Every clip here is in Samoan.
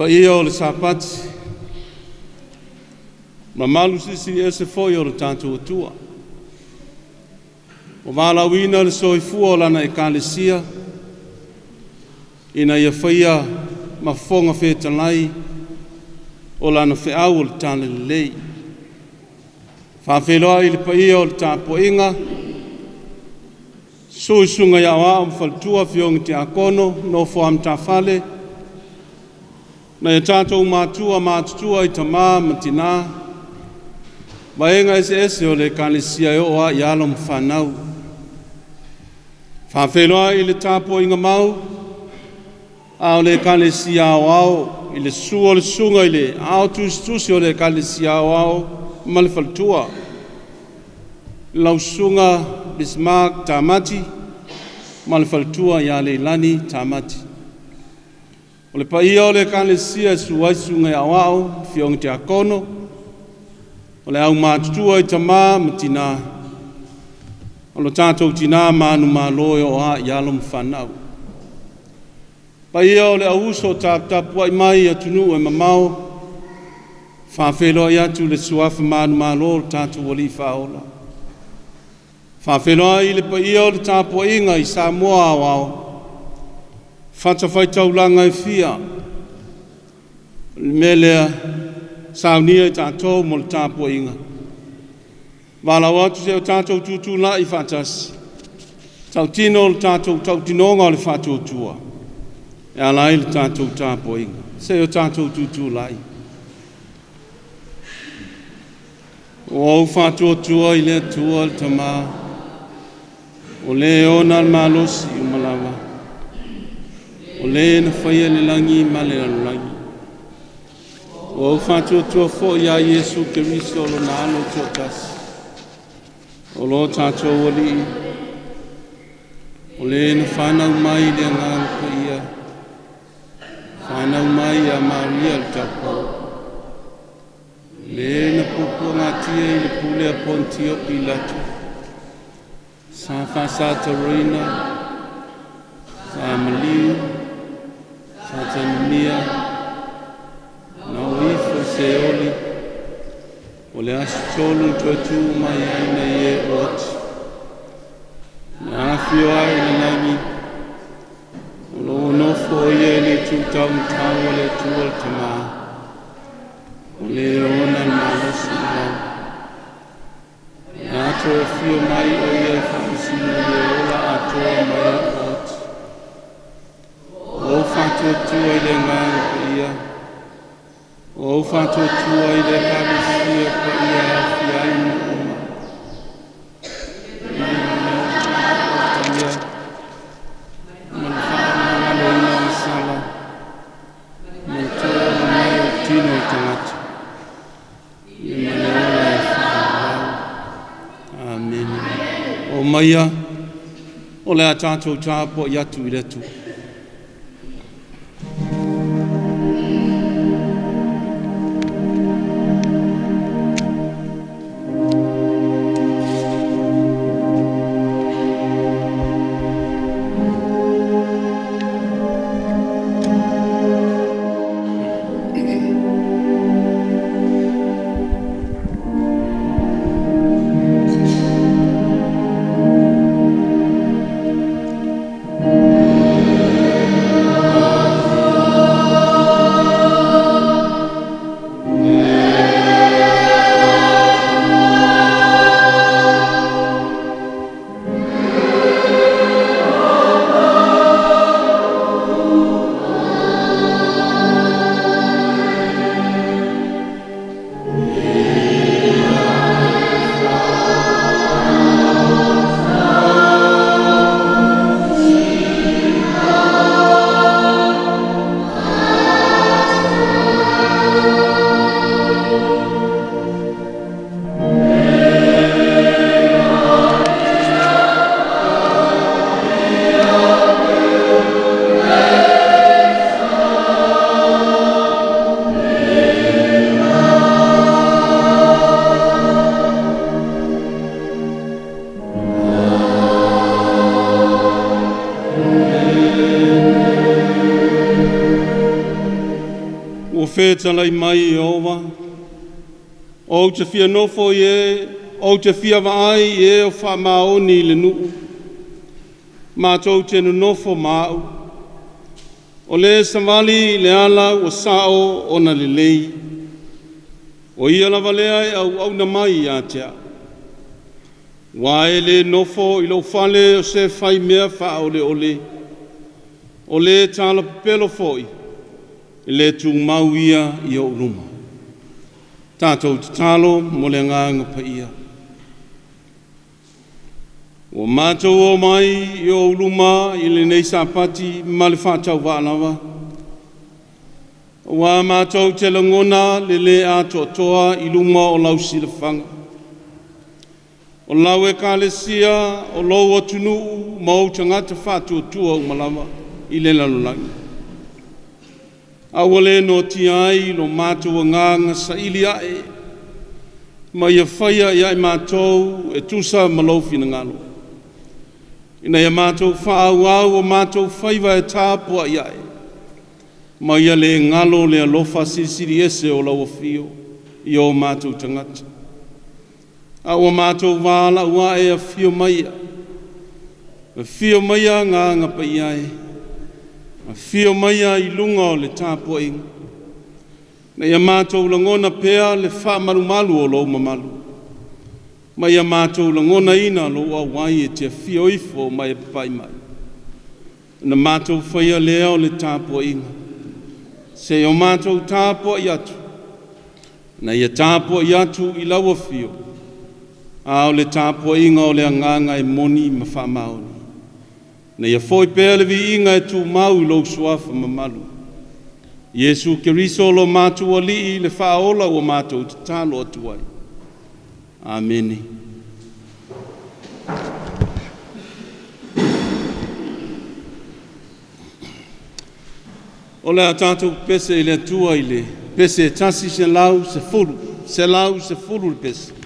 Paia o le Sapati, mamalu silisili ese foi o le tatou Atua, ua valaauina le soifua o Lana Ekalesia ina ia faia ma fofoga fetalai o Lana feau o le Talalelei. E faafeiloai i le paia o le tapuaiga, susu i susuga i aoao ma faletua, afioga i tiakono, nofo a matafale, nai o tatou matua matutua i tama ma tina, vaega eseese o le Ekalesia e oo lava i alo ma fanau. Faafeiloai i le tapuaiga mau a o le Ekalesia Aoao i le susu o le susuga i le Ao Tusitusi o le Ekalesia Aoao ma le faletua, lau susuga Bismark Tamati ma le faletua ia Leilani Tamati. O le paia o le Ekalesia e susu ai susuga i aoao, afioga i tiakono, o le aumatutua i tama ma tina, o lo tatou tina manumalo e oo lava i alo ma fanau. Paia o le auuso taputapuai mai i atunuu e mamao, faafeiloai atu le suafa manumalo o le tatou Alii Faaola. Faafeiloai i le paia o le tapuaiga i Samoa aoao, fatafaitaulaga e fia, o le mea lea, saunia e tatou mo le tapuaiga. Valaau atu seia o tatou tutulai faatasi, tautino le tatou tautinoga o le faatuatua e ala ai le tatou tapuaiga. Seia o tatou tutulai. Ua ou faatuatua i le Atua le Tama, o le ona le malosi uma lava, o le na faia le lagi ma le lalolagi. Ua ou faatuatua foi ia Iesu Keriso o lona alo toatasi, o lo tatou Alii, o le na fanau mai i le Agaga Paia, fanau mai ia Maria le Taupou, le na puapuagatia i le pule a Pontio Pilato, sa faasataurina, sa maliu, sa tanumia, na o ifo i Seoli, o le aso tolu na toe tu mai ai nai e oti, na afio ai i le lagi, o lo nofo ia i le itu taumatau a le Atua le Tama, o le ona le malosi i lau. Na toe afio mai o ia e faamasino i e ola atoa ma e oti. Ua ou faatuatua i le Agaga Paia, ua ou faatuatua i le Ekalesia Paia e aofia ai nuu uma, i le Paia ma le faamagaloina o sala, ma le toe ola mai o le tino o le tagata, ia ma le ola e faavavau. Amene. O maia, o le a tatou tapuai atu i le Atua. fetalai mai Ieova, ou te fia nofo i e, ou te fia vaai i e o faamaoni i le nuu, matou te nonofo ma au. O le savali i le ala ua sao ona lelei, o ia lava lea e auauna mai ia te au. Aua e le nofo i lou fale o se fai mea faaoleole, o le talapepelo foi, e le tumau ia i ou luma. Tatou tatalo mo le agaga paia. Ua matou omai i ou luma i lenei Sapati ma le faatauvaa lava, ua matou te lagona le le atoatoa i luma o lau silafaga. O lau ekalesia, o lou atunuu ma ou tagata faatuatua uma lava i le lalolagi. A ua le noatia ai lo matou agaga saili ae, ma ia faia ia i matou e tusa ma lou finagalo. Ina ia matou faaauau o matou faiva e tapuai ae, ma ia le galo le alofa silisili ese o lau afio i o matou tagata. A ua matou valaau ae afio maia, afio maia agaga paia e, afio maia i luga o le tapuaiga, ina ia matou lagona pea le faamalumalu o lou mamalu, ma ia matou lagonaina lou auai e te afio ifo ma e papai mai. Na matou faia lea o le tapuaiga, se o matou tapuai atu, na ia tapuai atu i lau afio, a o le tapuaiga o le agaga e moni ma faamaoni. Na ia foi pea le viiga e tumau i lou suafa mamalu. Iesu Keriso lo matou Alii le faaola ua matou tatalo atu ai. Amene. O le a tatou pese i le Atua i le pese 110, 110 le pese.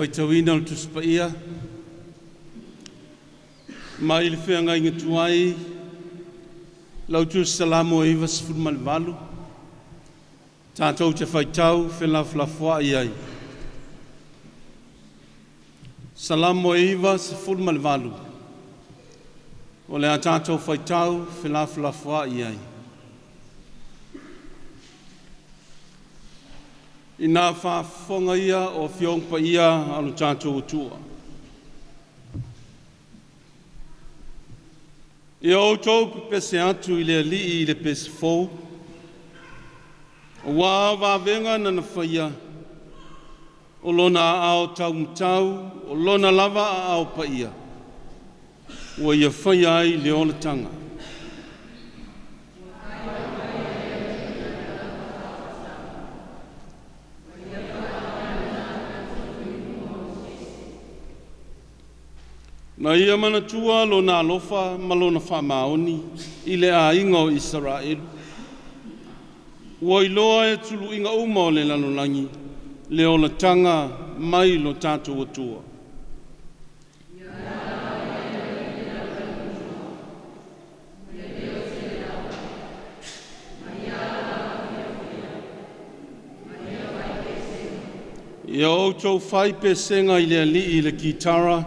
Faitauina o le Tusi Paia mai le feagaiga tuai lau Tusi Salamo e 98, tatou te faitau felafolafoai ai. Salamo e 98, o le a tatou faitau felafolafoai ai. Ina faafofoga ia o Afioga Paia a lo tatou Atua. Ia outou pepese atu i le Alii i le pese fou, aua vavega na na faia, o lona aao taumatau, o lona lava aao paia, ua ia faia ai le olataga. Na ia manatua lona alofa ma lona faamaoni i le aiga o Isaraelu. Ua iloa e tuluiga uma o le lalolagi le olataga mai lo tatou Atua. Ia outou fai pesega i le Alii i le kitara,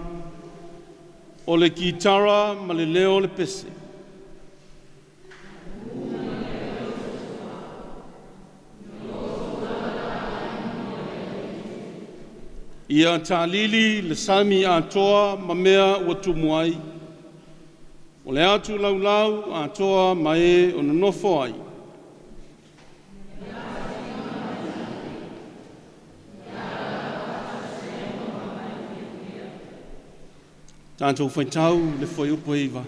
o le kitara ma le leo o le pese. Ia tālili le sami atoa ma mea ua tumu ai, o le atu laulau atoa ma e o nonofo ai. Tatou faitau le fuaiupu e 9.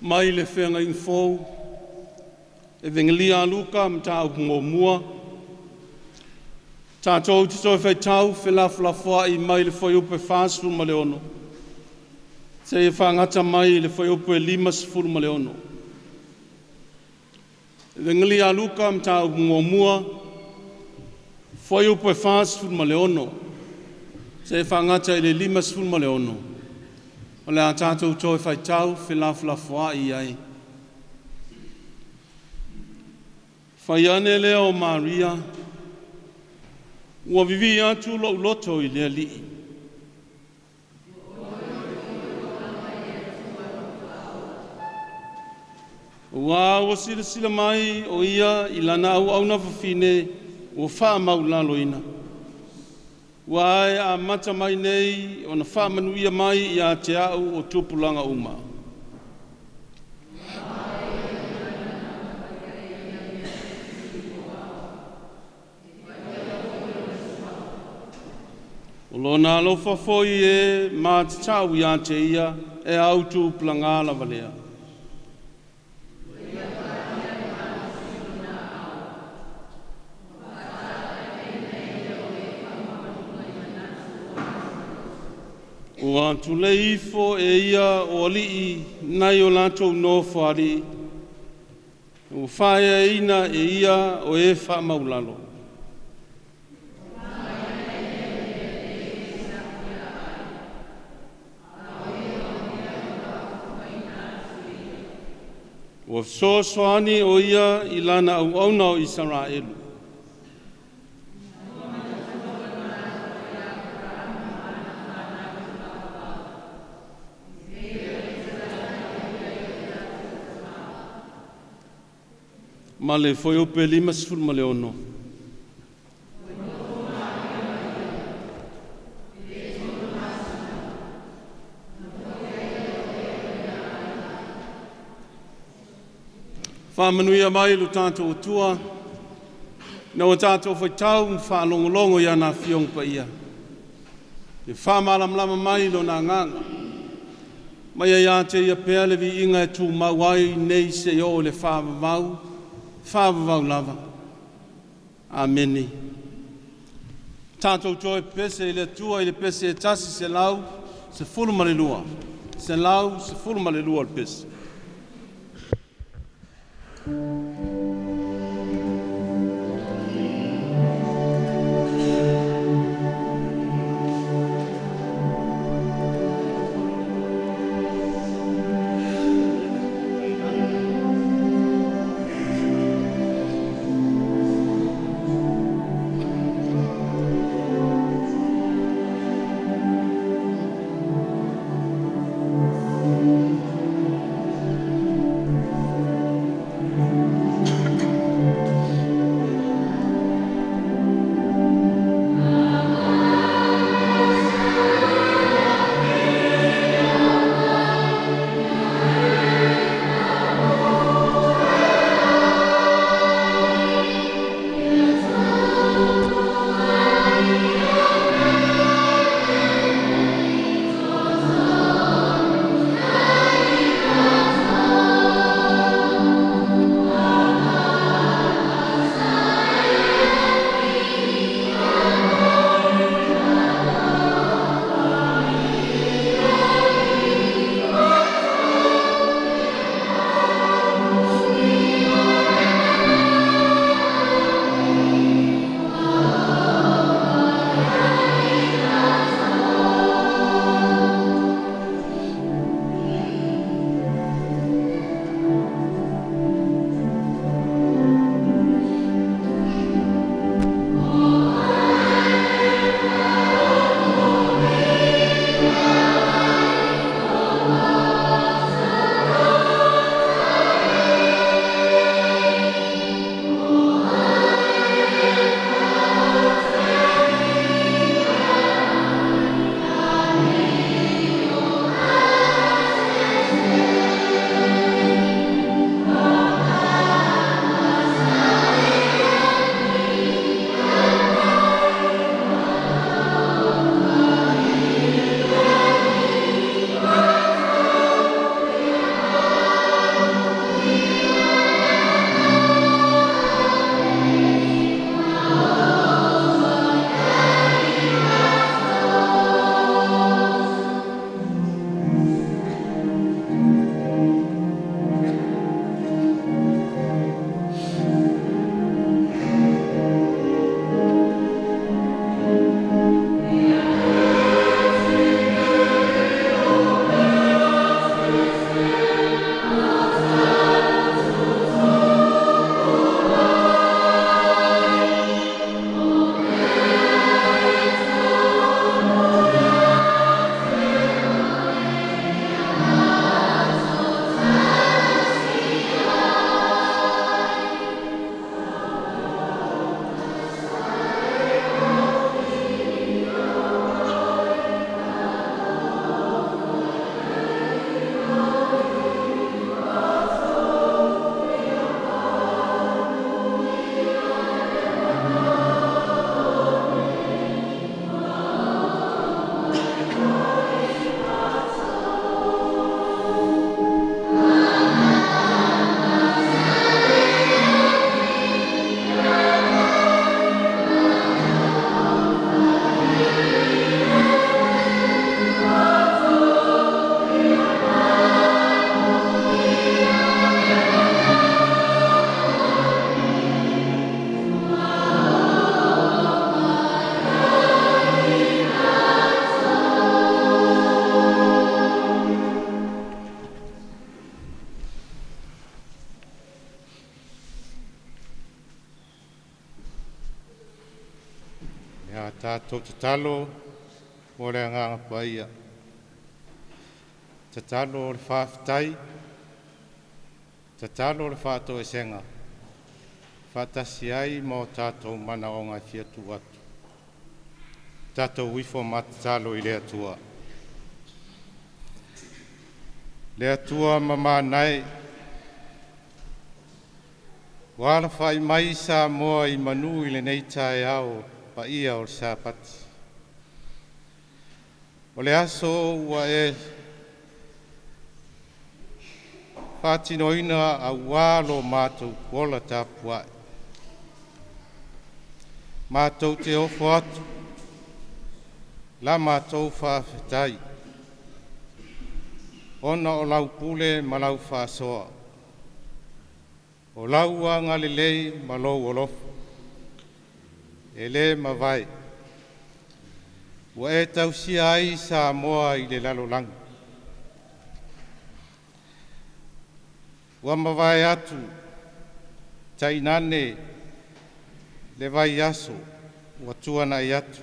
Mai le feagaiga fou, Evegelia a Luka mataupu muamua, tatou te toe faitau felafolafoai mai le fuaiupu e 46, seia faagata mai le fuaiupu e 56. Evegelia a Luka mataupu muamua, fuaiupu e 46, seia faagata i le 56, o le a tatou toe faitau felafolafoai ai. Fai ane lea o Maria, ua vivii atu lou loto i le Alii. Ua ua silasila mai o ia i lana auauna fafine ua faamaulaloina. Ua ae amata mai nei ona faamanuia mai ia te au o tupulaga uma. O lona alofa foi e matatau ia te ia e au tupulaga lava lea. Ua tulei ifo e ia o alii nai o latou nofo alii, ua faeaina e ia o e faamaulalo. Ua fesoasoani o ia i lana auauna o Isaraelu. Ma le fuaiupu e 56. Faamanuia mai lo tatou Atua, na ua tatou faitau ma faalogologo i ana Afioga Paia, e faamalamalama mai lona agaga, mai ia te ia pea le viiga e tumau ai nei se o le faavavau, faavavau lava. Amene. Tatou toe pese i le Atua i le pese e 112, 112 le pese. Tatou tatalo mo le agaga paia. Tatalo o le faafetai, tatalo o le faatoesega, faatasi ai ma o tatou manaoga e fia tuu atu. Tatou ifo ma tatalo i le Atua. Le Atua mamanae, ua alafai mai Samoa i manu i lenei taeao paia o le Sapati. O le aso ua e faatinoina auā lo matou ola tapuai. Matou te ofo atu La matou faafetai ona o lau pule ma lau faasoa, o lau agalelei ma lou alofa e le mavae, ua e tausia ai Samoa i le lalolagi. Ua mavae atu tainane le vaiaso ua tuanai atu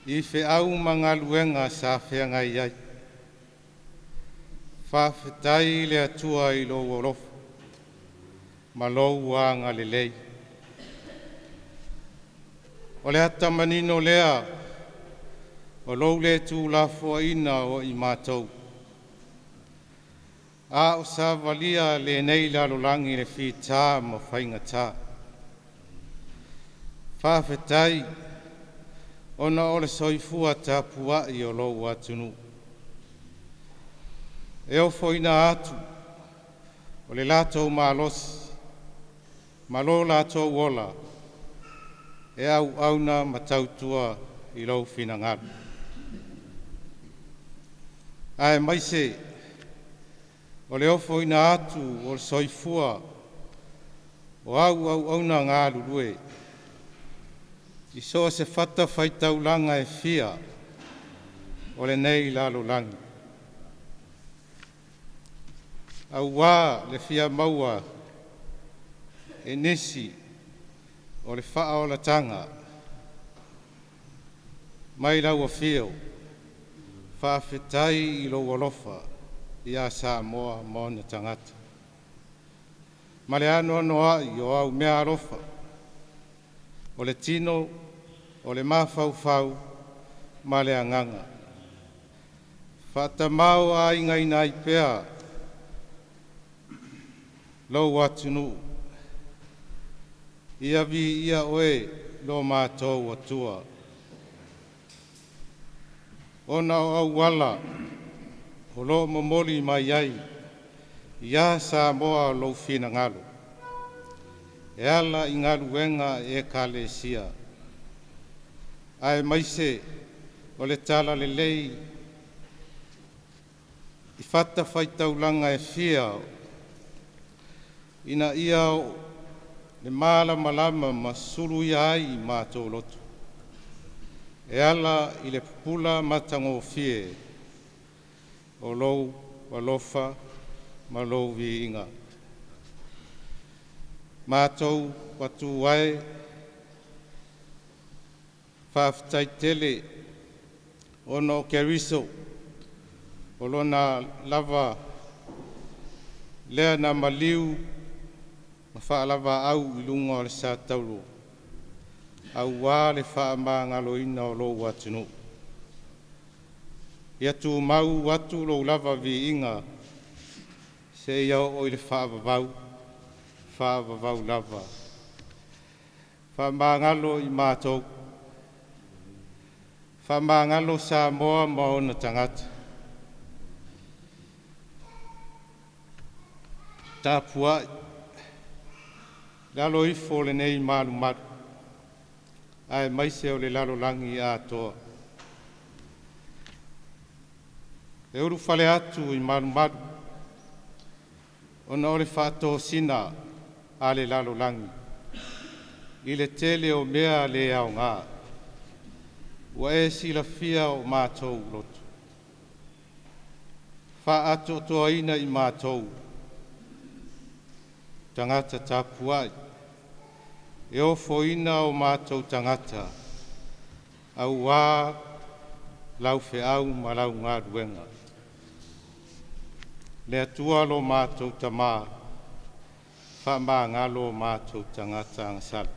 i feau ma galuega sa feagai ai. Faafetai i le Atua i lou alofa ma lou agalelei. O le ata manino lea o lou le tuulafoaiina o i matou, a o savalia lenei lalolagi i le fita ma faigata. Faafetai ona o le soifua tapuai o lou atunuu. E ofoina atu o le latou malosi ma lo latou ola e auauna ma tautua i lou finagalo. Aemaise o le ofoina atu o le soifua o au auauna galulue i so o se fatafaitaulaga e fia o lenei lalolagi, auā le fia maua e nisi o le faaolataga mai lau afio. Faafetai i lou alofa ia Samoa ma ona tagata. Ma le anoanoai o au meaalofa, o le tino, o le mafaufau ma le agaga. Faatamāoaigaina ai pea lou atunuu, ia viia oe lo matou Atua. Ona o auala o lo o momoli mai ai ia Samoa lou finagalo e ala i galuega a Ekalesia, aemaise o le talalelei i fatafaitaulaga e fia ina ia o le malamalama ma suluia ai i matou loto e ala i le pupula matagofie o lou alofa ma lou viiga. Matou Atua e, faafetai tele ona o Keriso o lona lava lea na maliu ma faalavaau i luga o le satauro auā le faamagaloina o lou atunuu. Ia tumau atu lou lava viiga seia oo i le faavavau, faavavau lava. Faamagalo i matou, faamagalo Samoa ma ona tagata. Tapuai, lalo ifo o lenei malumalu, aemaise o le lalolagi atoa. E ulufale atu i malumalu ona o le faatosina a le lalolagi i le tele o mea le aoga. Ua e silafia o matou loto. Faaatoatoaina i matou tagata tapuai e ofoina o matou tagata auā lau feau ma lau galuega. Le Atua lo matou Tamā, faamagalo o matou tagata agasala.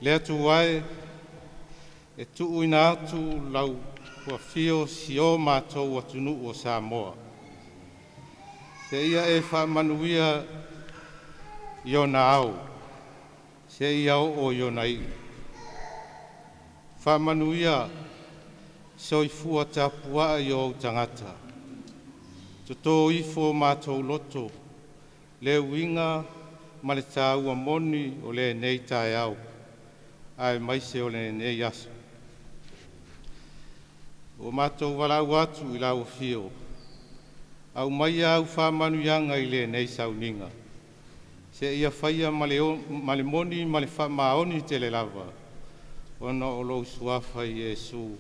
Le Atua e, e tuuina atu lau afio si o matou atunuu o Samoa. Seia e faamanuia i ona ao, seia oo i ona iu. Faamanuia soifua tapuai o ou tagata. Toto ifo o matou loto, le uiga ma le tāua moni o lenei taeao. Aemaise o lenei aso. Ua matou valaau atu i lau afio, aumaia au faamanuiaga i lenei sauniga, seia faia ma le moni ma le faamaoni tele lava, ona o lou suafa Iesu,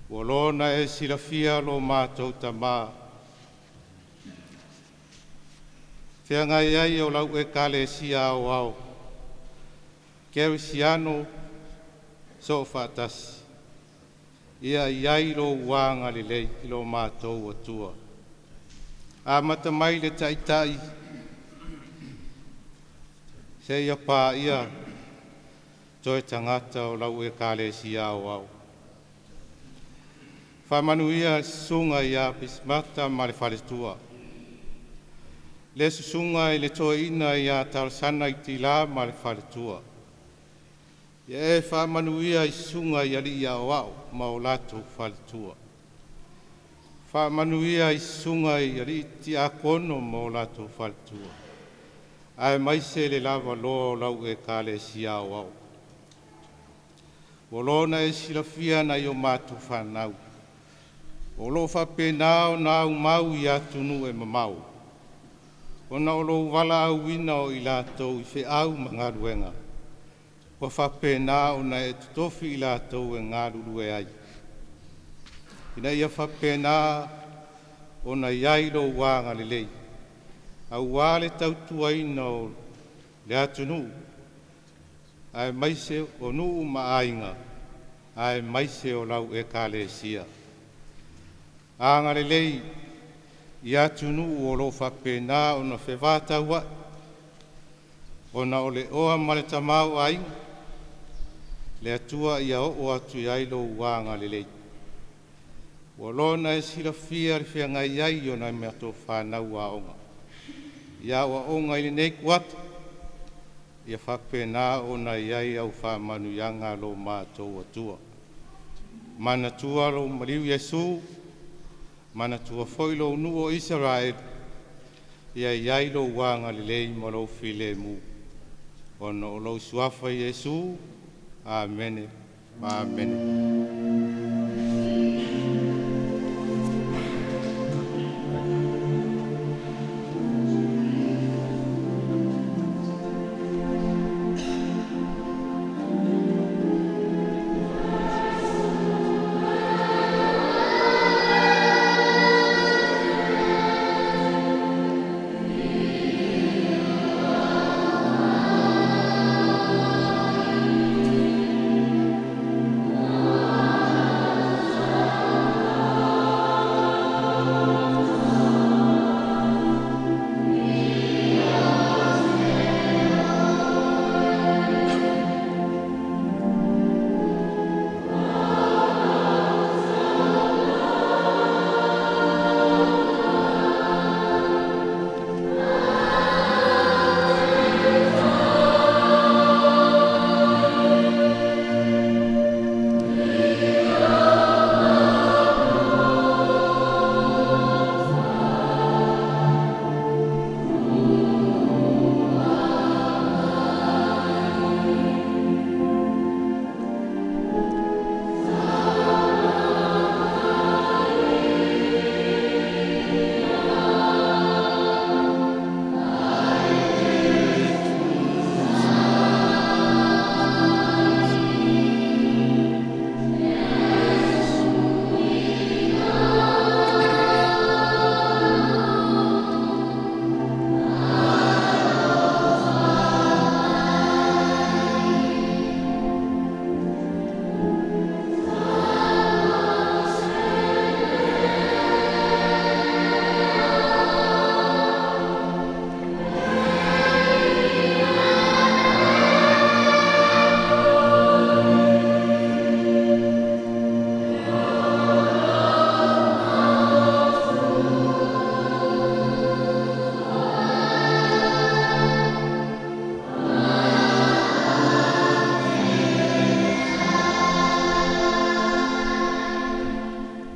ua lona e silafia lo matou Tamā. Feagai ai o lau Ekalesia aoao, Kerisiano Soofaatasi, ia i ai lou agalelei i lo matou Atua. Amata mai le Taitai seia paia toe tagata o lau Ekalesia aoao. Faamanuia susuga ia Pisimata ma le faletua, le susuga i le toeaina ia Talosana Itilā ma le faletua. Ia e faamanuia i susuga i alii aoao ma o latou faletua. Faamanuia i susuga i alii tiakono ma o latou faletua, aemaise le lavaloa o lau Ekalesia aoao. Ua lona e silafia nai o matou fanau, o loo faapena ona aumau i atunuu e mamao, ona o lou valaauina o i latou i feau ma galuega, ua faapena ona e totofi i latou e galulue ai, ina ia faapena ona i ai lou agalelei, auā le tautuaina o le atunuu, aemaise o nuu ma aiga, aemaise o lau Ekalesia. Agalelei i atunuu o loo faapena ona fevataua'i, ona o le oa ma le tamaoaiga, le Atua ia oo atu i ai lou agalelei. Ua lona e silafia le feagai ai o nai matou fanau aoga, i aoaoga i lenei kuata, ia faapena ona i ai au faamanuiaga a lo matou Atua. Manatua lou maliu Iesu, manatua foi lou nuu o Isaraelu, ia i ai lou agalelei ma lou filemu, ona o lou suafa Iesu. Amene ma amene.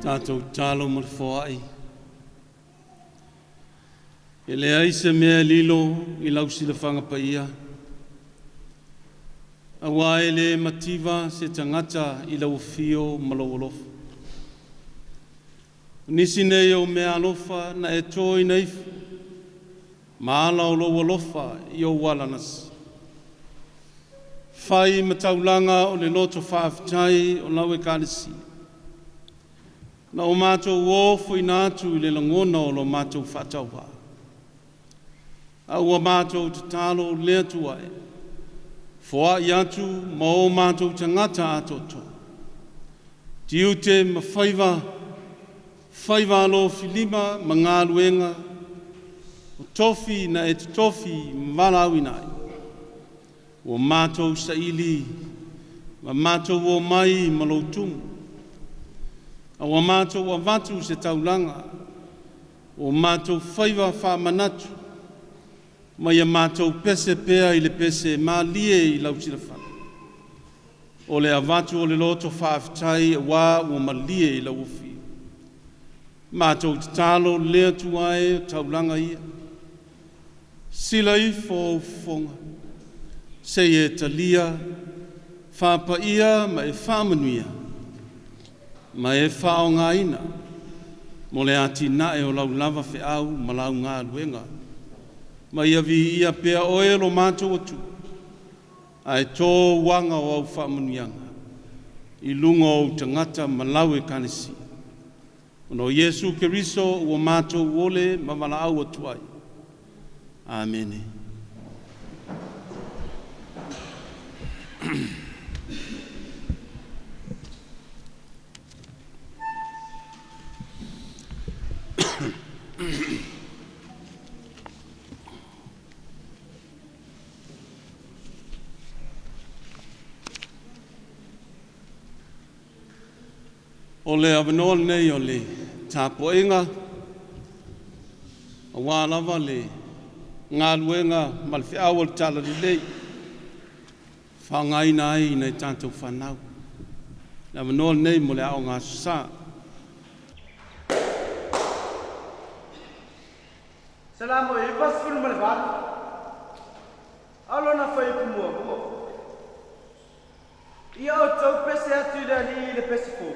Tatou tatalo ma le foai. E leai se mea e lilo i lau silafaga paia. Auā e lē mativa se tagata i lau afio ma lou alofa. O nisi nei o meaalofa na e toina ifo, ma ala o lou alofa i ou alalasi. Fai ma taulaga o le loto faafetai o lau Ekalesia. Na o matou ofoina atu i le lagona o lo matou faatauvā. A ua matou tatalo le Atua e, foai atu ma o matou tagata atoatoa. Tiute ma faiva, faiva alofilima ma galuega, o tofi na e totofi ma valaauina ai. Ua matou saili ma matou omai ma lou tumu. A ua matou avatu se taulaga, ua matou faiva faamanatu, ma ia matou pese pea i le pese malie i lau silafala. O le avatu o le loto faafetai auā ua malie i lau afio. Matou tatalo le Atua e o taulaga ia. Sila ifo ou fofoga, se i e talia, faapaia ma e faamanuia, ma e faaaogaina mo le atinae o lau lava feau ma lau galuega. Ma ia viia pea oe lo matou Atua, ae to uaga o au faamanuiaga i luga o ou tagata ma lau Ekalesia. Ona o Iesu Keriso ua matou ole ma valaau atu ai. Amene. O le avanoa lenei o le tapuaiga, auā lava le galuega ma le feau o le Talalelei, faaaogaina ai nai tatou fanau. Le avanoa lenei mo le Aoga Aso Sa. Salamo 98, a o lona fuaiupu muamua. Ia outou pese atu i le Alii i le pese fou,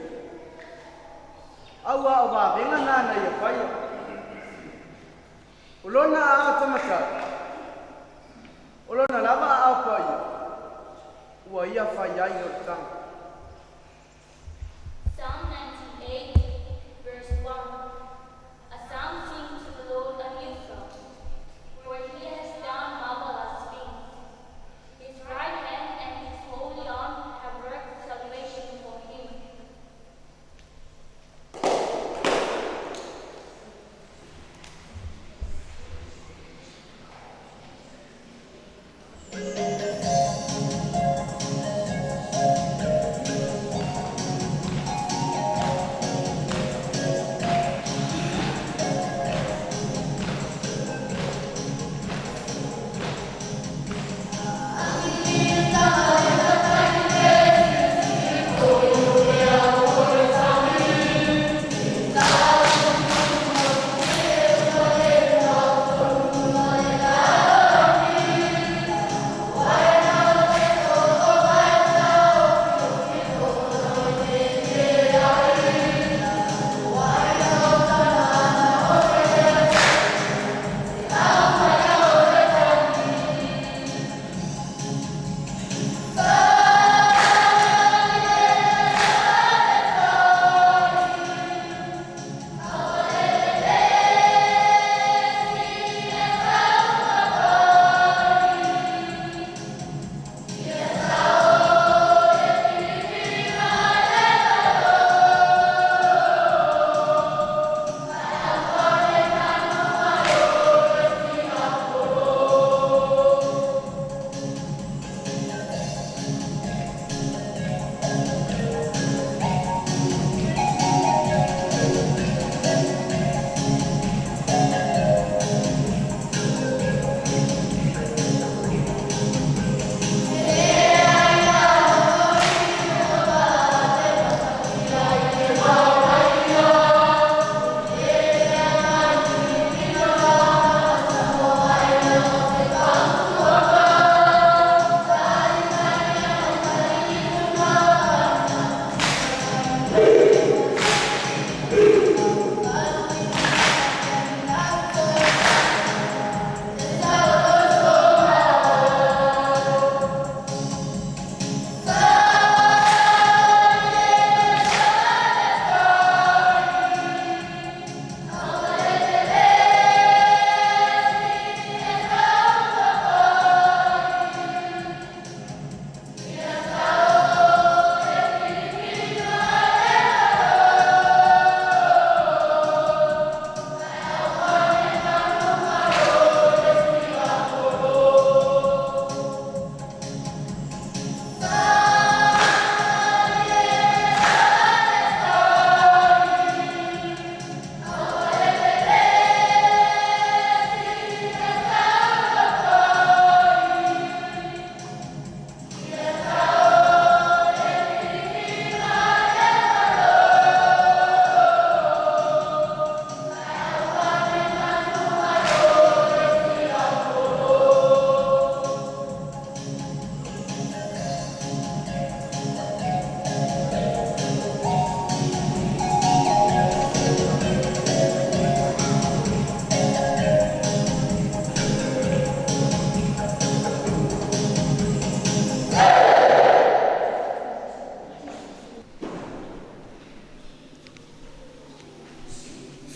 auā o vavega na na ia faia. O lona aao taumatau, o lona lava aao paia, ua ia fai ai olataga. Psalm 98, verse 1. A psalm, sing to the Lord a new song, for he has done marvelous things. His right hand and his holy arm have worked salvation for him.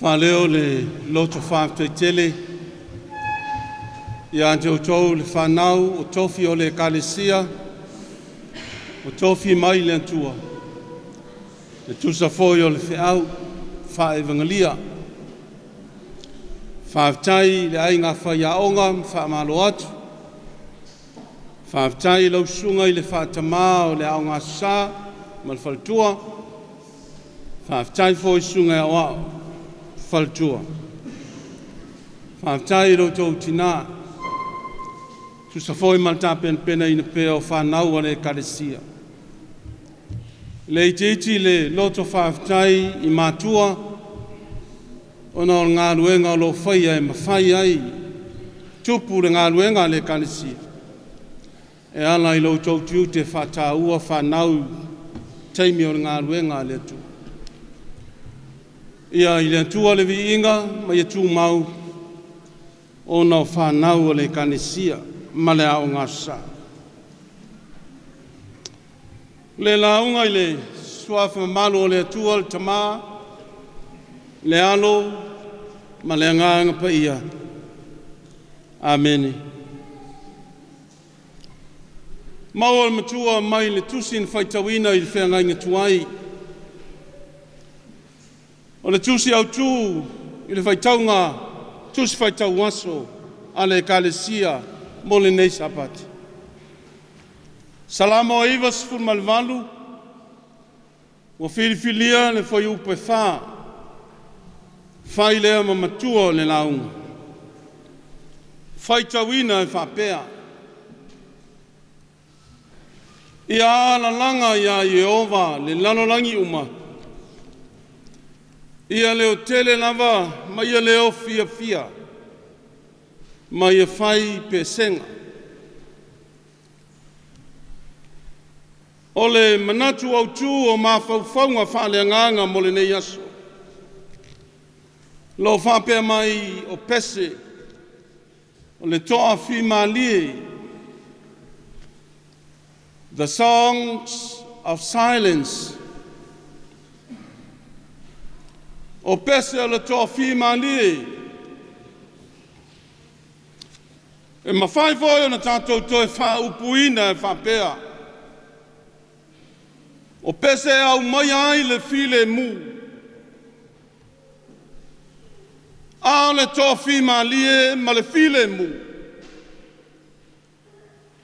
Faaleo le loto faafetai tele ia te outou le fanau o tofi o le Ekalesia, o tofi mai le Atua, e tusa foi o le feau faaevagelia. Faafetai i le aiga faiaoga ma faamalo atu. Faafetai i lau susuga i le faatamā o le Aoga Aso Sa ma le faletua. Faafetai foi i susuga i aoao faletua. Faafetai i lo outou tinā, tusa foi ma le tapenapenaina pea o fanau a le Ekalesia. Le itiiti le loto faafetai i matua ona o le galuega o lo o faia e mafai ai tupu le galuega a le Ekalesia e ala i lo outou tiute faataua fanau taimi o le galuega a le Atua. Ia i le Atua le viiga ma ia tumau ona o fanau a le Ekalesia ma le Aoga Aso Sa. Le lauga i le suafa mamalu o le Atua le Tama, le Alo ma le Agaga Paia. Amene. Maua le matua mai le tusi na faitauina i le feagaiga tuai. O le tusi autu i le faitauga tusi faitau aso a le Ekalesia mo lenei Sapati. Salamo 98, ua filifilia le fuaiupu e 4, fai lea ma matua o le lauga. Faitauina e faapea, Ia alalaga ia Ieova le lalolagi uma, ia leotele lava ma ia leo fiafia, ma ia fai pesega. O le manatu autu o mafaufauga faaleagaga mo lenei aso, lo faapea mai o pese, o le toafimalie, the songs of silence. O pese o le toafimalie, e mafai foi ona tatou toe faaupuina e faapea, o pese e aumaia ai le filemu, a o le toafimalie ma le filemu,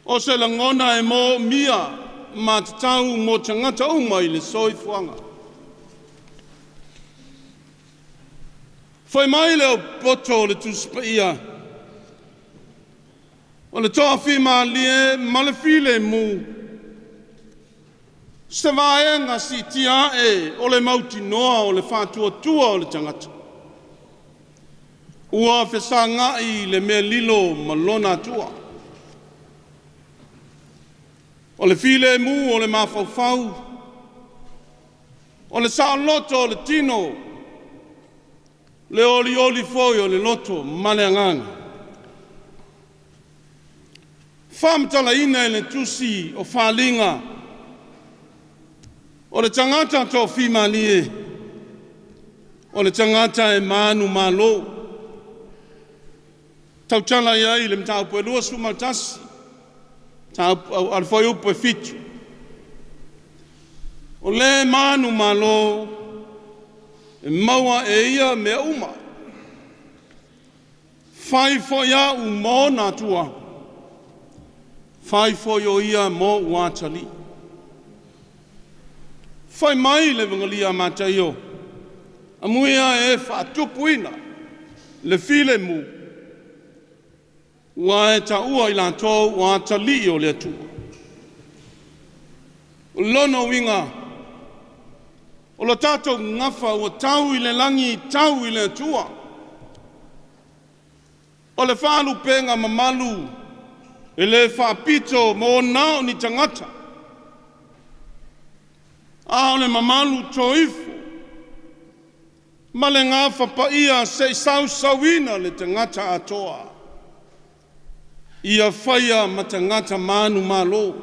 o se lagona e moomia ma tatau mo tagata uma i le soifuaga. Fai mai le poto o le Tusi Paia, o le toafimalie ma le filemu, se vaega siitia ae o le mautinoa o le faatuatua o le tagata, ua fesagai le mea lilo ma lona Atua. O le filemu o le mafaufau, o le saoloto o le tino, le olioli foi o le loto ma le agaga. Faamatalaina e le tusi o Faliga, o le tagata toafimalie, o le tagata e manumalo. Tautala i ai le mataupu e 21, a le fuaiupu e 7. O le manumalo, e maua e ia mea uma. Fai foi au ma ona Atua, fai foi o ia mo ou atalii. Fai mai le Evagelia a Mataio, amuia e faatupuina le filemu, ua e taua i latou ua atalii o le Atua. O lona uiga, o lo tatou gafa ua tau i le lagi, tau i le Atua. O le faalupega mamalu e le faapito mo na o ni tagata, a o le mamalu toifo ma le gafa paia se i sausauina le tagata atoa, ia faia ma tagata manumalo.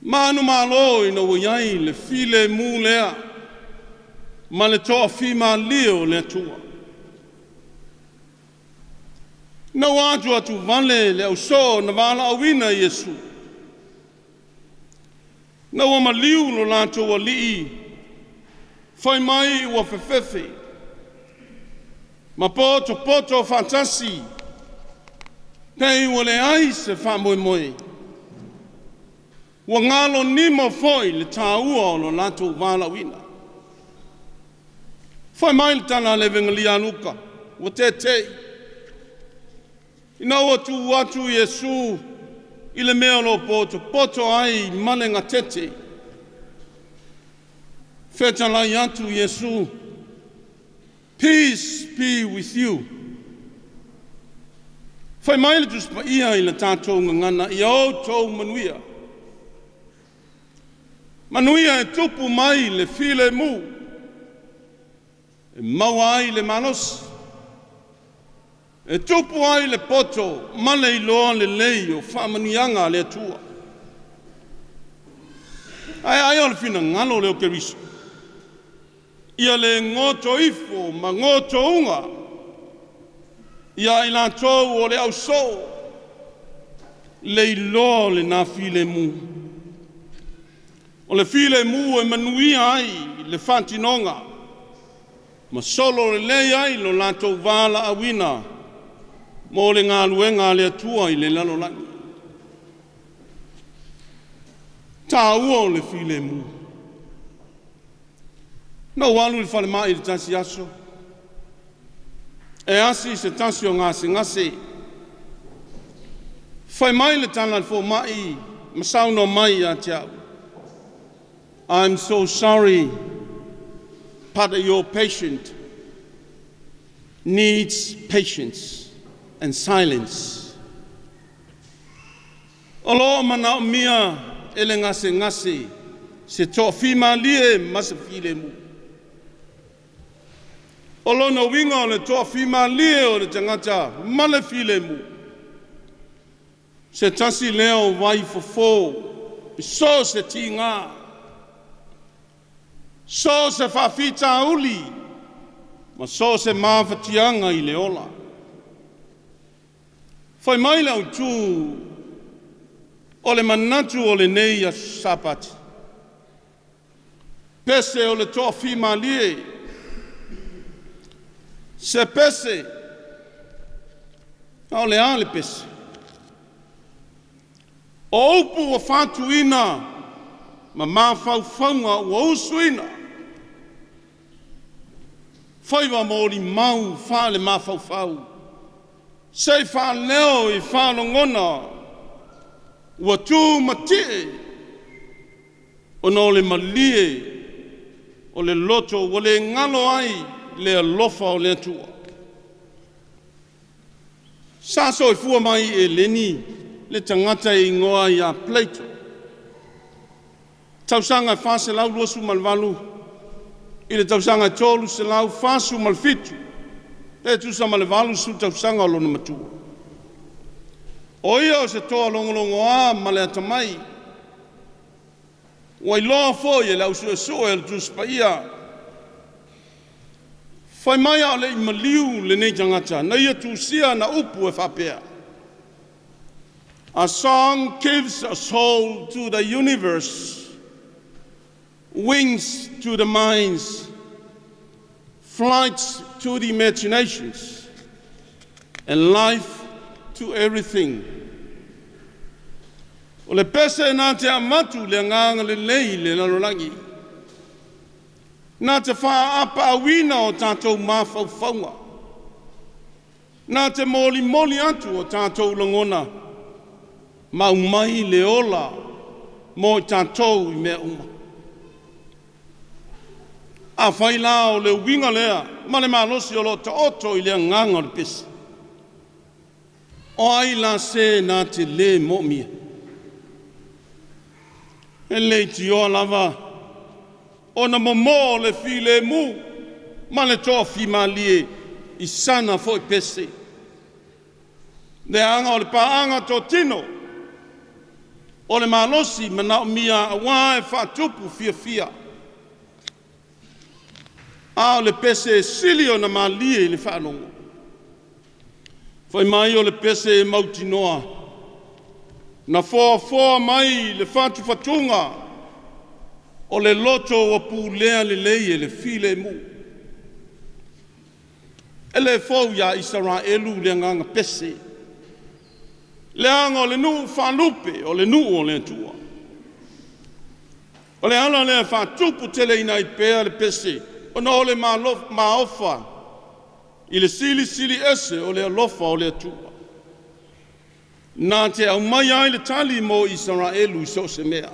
Manumalo ina ua i ai le filemu lea, Ma le toafimalie o le Atua. Na ua atu atu vale le ausoo na valaauina Iesu. Na ua maliu lo latou alii, fai mai ua fefefe, ma potopoto faatasi, pei ua leai se faamoemoe. Ua galo nimo foi le tāua o lo latou valaauina. Fai mai le tala a le Evegelia a Luka, ua tētē. Ina ua tu atu Iesu i le mea o lo poto ai ma le gatete. Fetalai atu Iesu, "Peace be with you." Fai mai le Tusi Paia i le tatou gagana, ia outou manuia. Manuia e tupu mai le filemu, e maua ai le malosi, e tupu ai le poto ma le iloa lelei o faamanuiaga a le Atua. Ae ai o le finagalo o lea o Keriso, ia le goto ifo ma gotouga, ia i latou o le ausoo, le iloa o le na filemu. O le filemu e manuia ai le faatinoga, ma solo lelei ai lo latou valaauina mo le galuega a le Atua i le lalolagi. Tāua o le filemu. Na ou alu i le falemai i le tasi aso, e asi se tasi o gasegase. Fai mai le tala a le fomai ma saunoa mai ia te au, "I'm so sorry, but your patient needs patience and silence." O lo manaomia e le gasegase se toafimalie ma se filemu. O lona uiga o le toafimalie o le tagata ma le filemu, se tasi lea o vai fofo, so o se tiga, so o se faafitauli, ma so o se mafatiaga i le ola. Fai mai le autū o le manatu o lenei aso Sapati, pese o le toafimalie, se pese, a o le a le pese? O upu ua fatuina ma mafaufauga ua usuina, faiva molimau faale-mafaufau, se i faaleo i faalogona ua tumatie ona o le malie o le loto ua le galo ai le alofa o le Atua. Sa soifua mai i Eleni le tagata e igoa ia Plato. Tausaga 428 i le tausaga 347, pe tusa ma le 80 tausaga o lona matua. O ia o se toa logologoa ma le atamai, ua iloa foi e le au suesue o le Tusi Paia. Fai mai a o le i maliu lenei tagata, na ia tusia na upu e faapea, "A song gives a soul to the universe, wings to the minds, flights to the imaginations, and life to everything." O le pese na te avatu le agaga lelei i le lalolagi, na te faapaauina o tatou mafaufauga, na te molimoli atu o tatou lagona, ma aumai le ola mo i tatou i mea uma. A fai la o le uiga lea ma le malosi o lo o taoto i le agaga o le pese, o ai la se na te lē moomia? E leitioa lava ona momoo le filemu ma le toafimalie i sana foi pese. Leaga o le paaga totino, o le malosi manaomia auā e faatupu fiafia. A o le pese e sili ona malie i le faalogo. Fai mai o le pese e mautinoa, na foafoa mai le fatufatuga o le loto ua pulea lelei e le filemu. E le fou iā Isaraelu le agaga pese, leaga o le nuu faalupe o le nuu o le Atua. O le ala lea e faatuputeleina ai pea le pese, ona o le maofa i le silisili ese o le alofa o le Atua. Na te aumaia ai le tali mo Isaraelu i so o se mea.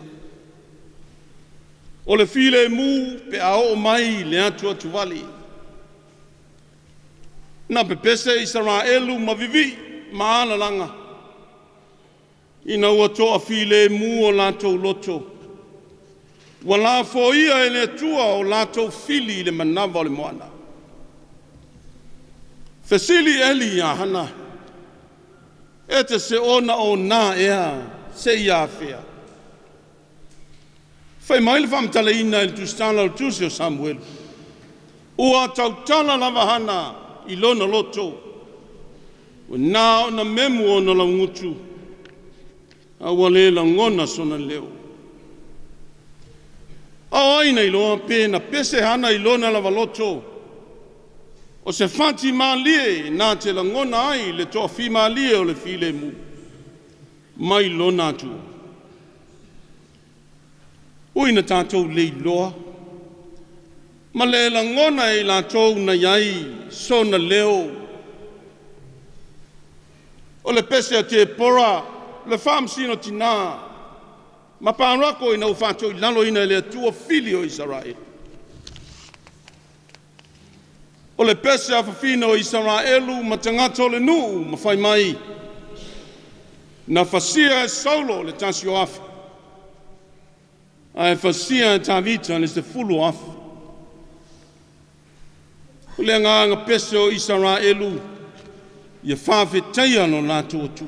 O le filemu pe a oo mai le atuatuvale. Na pepese Isaraelu ma vivii ma alalaga ina ua toafilemu o latou loto, ua lafoia e le Atua o latou fili i le manava o le moana. Fesili Eli ia Hana, e te seona o na ea seia afea? Fai mai le faamatalaina i le tusitala o le tusi o Samuelu, ua tautala lava Hana i lona loto, ua na ona memu ona laugutu, a ua le lagona sona leo. A o ai na iloa pe na pese Hana i lona lava loto, o se fati malie na te lagona ai le toafimalie o le filemu mai lona Atua. Ui na tatou leiloa, ma le lagona e i latou na i ai sona leo. O le pese a Tepora, le faamasino tinā, ma Parako ina ua faatoilaloina e le Atua fili o Isaraelu. O le pese a fafine o Isaraelu ma tagata o le nuu ma fai mai, na fasia e Saulo le 1,000, ae fasia e Tavita le 10,000. O le agaga pese o Isaraelu, ia faafetaia lo latou Atua.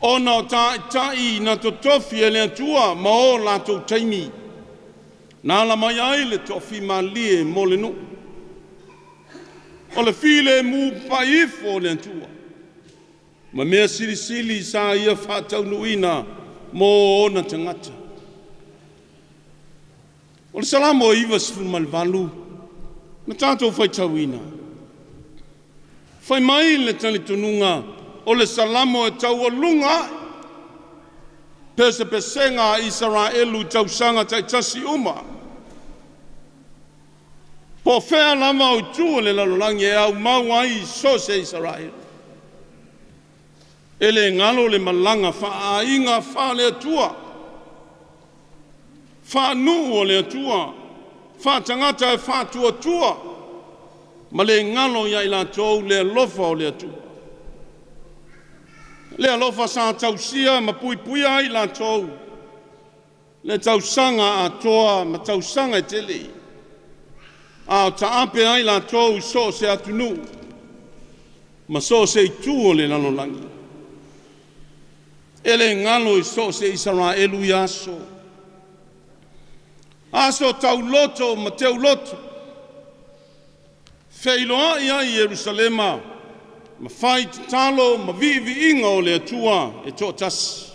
Ona o taitai na totofi e le Atua ma o latou taimi, na ala mai ai le toafimalie mo le nuu. O le filemu papaifo o le Atua, ma mea silisili sa ia faataunuuina mo ona tagata. O le Salamo 98, na tatou faitauina, fai mai le talitonuga o le Salamo e taualuga ae pesepesega a Isaraelu i tausaga taitasi uma. Po o fea lava o itu o le lalolagi e aumau ai so o se Isaraelu. E le galo le malaga faaaiga faale-Atua, faanuu o le Atua, faatagata e faatuatua, ma le galo ia i latou le alofa o le Atua. Le alofa sa tausia ma puipuia ai latou, le tausaga atoa ma tausaga e tele, a o taape ai latou i so o se atunuu ma so o se itu o le lalolagi. E le galo i so o se Isaraelu i aso, aso tauloto ma teuloto, feiloai ai i Ierusalema, ma fai tatalo ma viiviiga o le Atua e toatasi.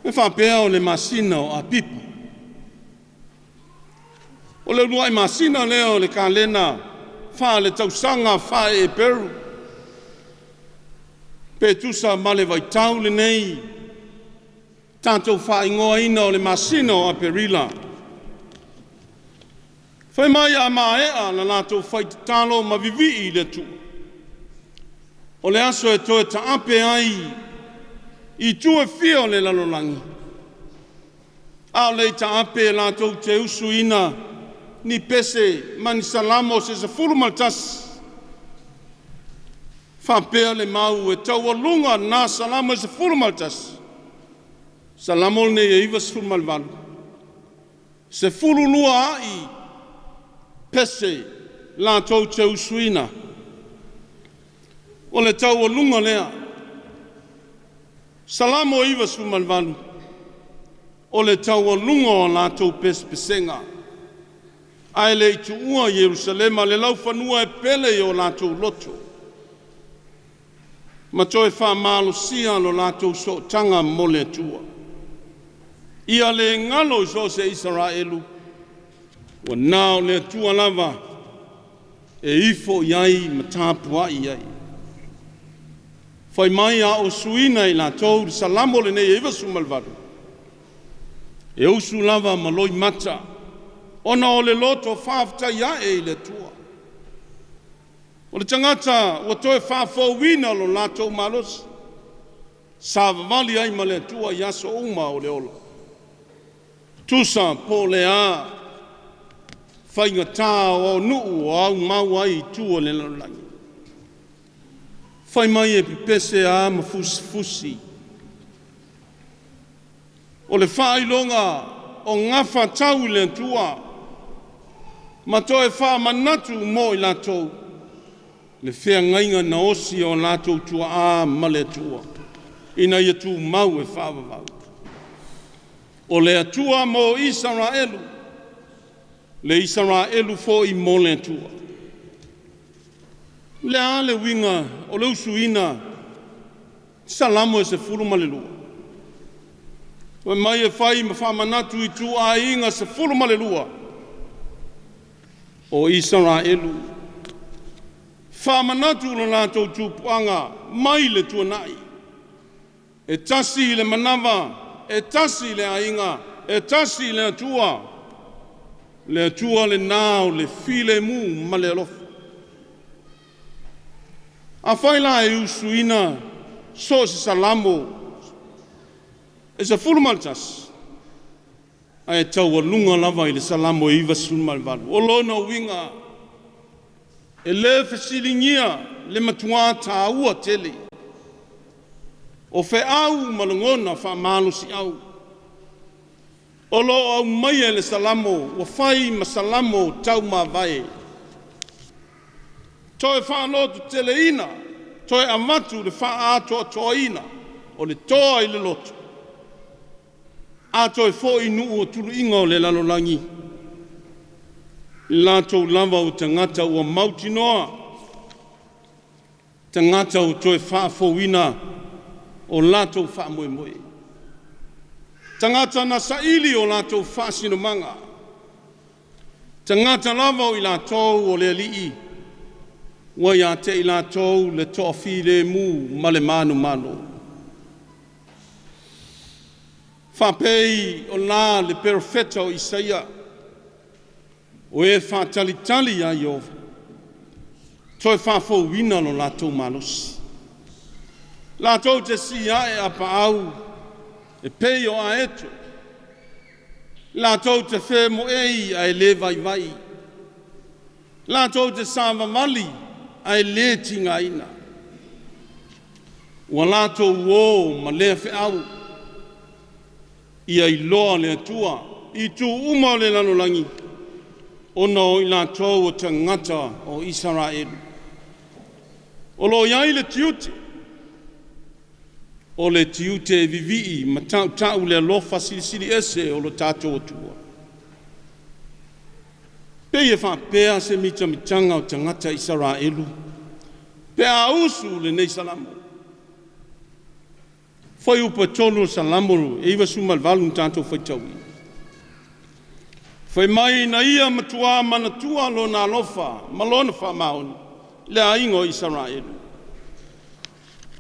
E faapea o le masina o Apipa. O le uluai masina lea o le kalena faale-tausaga faale-Eperu, pe tusa ma le vaitau lenei, tatou faaigoaina o le masina o Aperila. Fai mai a maea la latou fai tatalo ma vivii i le Atua, o le aso e toe taape ai i itu e fia o le lalolagi, a o le i taape latou te usuina ni pese ma ni salamo se 11, faapea le mau e taualuga na salamo e 11, salamo lenei e 98, 12 ai pese latou te usuina. O le taualuga lea, Salamo 98, o le taualuga o a latou pesepesega, ae le i tuua Ierusalema le laufanua e pele i o latou loto, ma toe faamalosia lo latou sootaga mo le Atua. Ia le galo i so o se Isaraelu, ua na o le Atua lava e ifo i ai ma tapuai i ai. Fai mai a o suina i latou le Salamo lenei e 98, e usu lava ma loimata, ona o le loto faafetai ae i le Atua. O le tagata ua toe faafouina lo latou malosi, savavali ai ma le Atua i aso uma o le ola. Tusa po o le a faigata o aonuu o aumau ai i tua o le lalolagi. Fai mai e pepese lava ma fusifusi. O le faailoga o gafatau i le Atua ma toe faamanatu mo i latou le feagaiga na osi e o latou tuaa ma le Atua ina ia tumau e faavavau. O le Atua mo Isaraelu, le Isaraelu foi mo le Atua. O le a le uiga o le usuina Salamo e 12? Fai mai e fai ma faamanatu i ituaiga 12 o Isaraelu, faamanatu lo latou tupuaga mai le tuanai, e tasi le manava, e tasi le aiga, e tasi le Atua, le Atua lena o le filemu ma le alofa. Afai la e usuina so o se Salamo e 11, ae taualuga lava i le Salamo e 98. O lona uiga, e le fesiligia le matua taua tele o feau ma lagona faamalosiau o lo o aumaia e le Salamo ua fai ma Salamo taumavae, toe faalototeleina, toe avatu le faaatoatoaina o le toa i le loto, a toe foi nuu o tuluiga o le lalolagi, latou lava o tagata ua mautinoa, tagata ua toe faafouina o latou faamoemoe, tagata na saili o latou faasinomaga, tagata lava o i latou o le Alii, ua ia te i latou le toafilemu ma le manumalo. Faapei o la le perofeta o Isaia, o e faatalitali ia Ieova, toe faafouina lo latou malosi. Latou te siae apaau e pei o aeto, latou te femoei ae le vaivai, latou te savavali ae le tigaina. Ua latou o ma lea feau, ia iloa le Atua i itu uma o le lalolagi, ona o i latou o tagata o Isaraelu. O lo o i ai le tiute, o le tiute e vivii ma tautau le alofa silisili ese o lo tatou Atua. Pei e faapea se mitamitaga o tagata Isaraelu pe a usu lenei Salamo. Foi upu e tolu o Salamo e 98 na tatou faitauina. Fai mai na ia matua manatua lona alofa ma lona faamaoni le aiga o Isaraelu.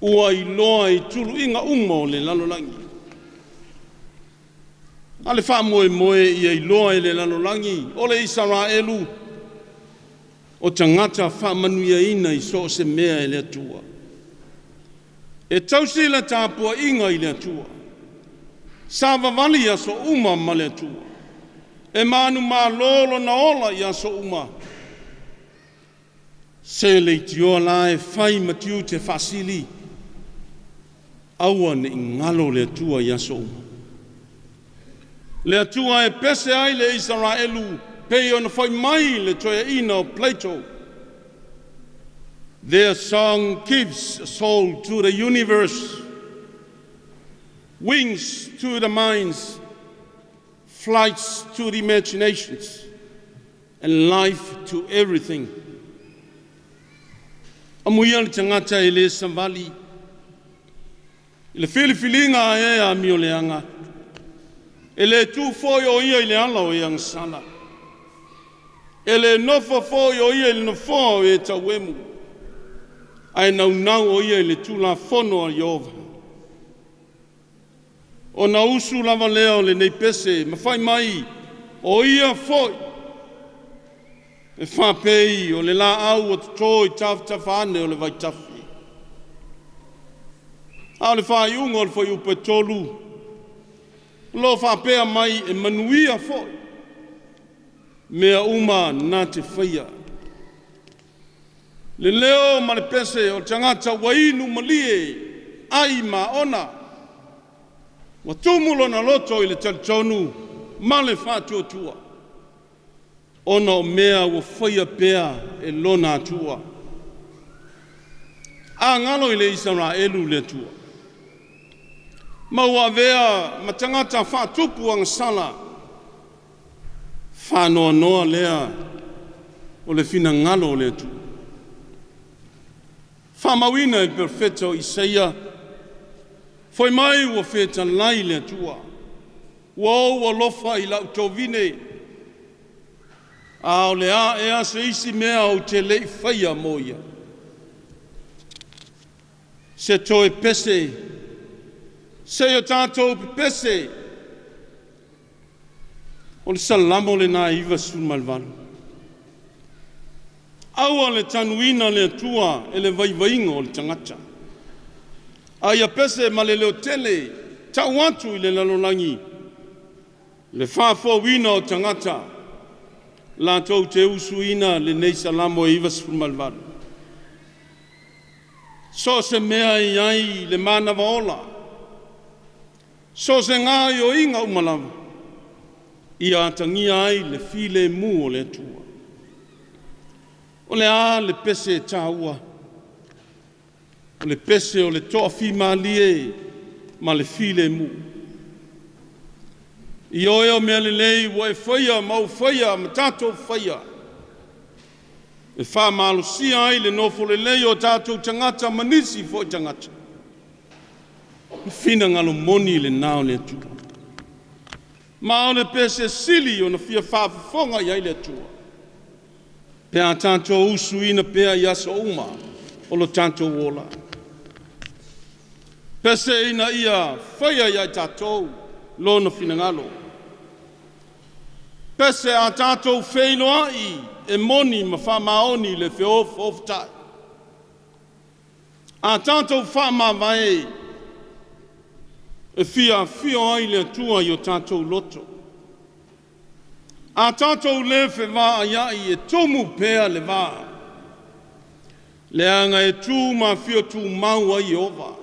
Ua iloa i tuluiga uma o le lalolagi. A le faamoemoe ia iloa e le lalolagi o le Isaraelu o tagata faamanuiaina i so o se mea e le Atua. E tausi le tapuaiga i le Atua, savavali i aso uma ma le Atua, e manumalo lona ola i aso uma, se leitioa la e fai ma tiute faasili, aua ne i galo le Atua i aso uma. Le Atua e pese ai le Isaraelu pei ona fai mai le toeaina o Plato. Their song gives a soul to the universe, wings to the minds, flights to the imaginations, and life to everything. Amuia le tagata e le savali i le filifiliga a e amioleaga, e le tu foi o ia i le ala o e agasala, e le nofo foi o ia i le nofoa o e tauemu, ae naunau o ia i le Tulafono a Ieova. Ona usu lava lea o lenei pese ma fai mai, o ia foi e faapei o le laau ua toto i tafatafa ane o le vaitafe. A o le faaiuga o le fuaiupu e 3, o lo o faapea mai e manuia foi mea uma na te faia. Le leo ma le pese o le tagata ua inu malie ai maona, ua tumu lona loto i le talitonu ma le faatuatua, ona o mea ua faia pea e lona Atua. A galo i le Isaraelu le Atua, ma ua avea ma tagata faatupu agasala, faanoanoa lea o le finagalo o le Atua. Faamauina e le perofeta o Isaia, foi mai ua fetalai le Atua, ua ou alofa i lau tovine, a o le a ea se isi mea ou te le i faia mo ia. Se toe pese, se i o tatou pepese, o le Salamo lena 98. Aua le tanuina le Atua e le vaivaiga o le tagata. A ia pese ma le leotele tau atu i le lalolagi le faafouina o tagata latou te usuina lenei Salamo e 98. So o se mea e i ai le manava ola, so o se gaoioiga uma lava, ia atagia ai le filemu o le Atua. O le a le pese taua? O le pese o le toafimalie ma le filemu. I oe o mea lelei ua e faia ma ou faia ma tatou faia, e faamalosia ai le nofo lelei o tatou tagata ma nisi foi tagata. Le finagalo moni lena o le Atua. Ma o le pese sili ona fia faafofoga i ai le Atua, pe a tatou usuina pea i aso uma o lo tatou ola. Pese ina ia faia ia i tatou lona finagalo. Pese a tatou feiloai e moni ma faamaoni le feofoofotai. A tatou faamavae e fia afio ai le Atua i o tatou loto. A tatou le fevaaiai e tumu pea le va, leaga e tu ma afio tumau ai Ieova,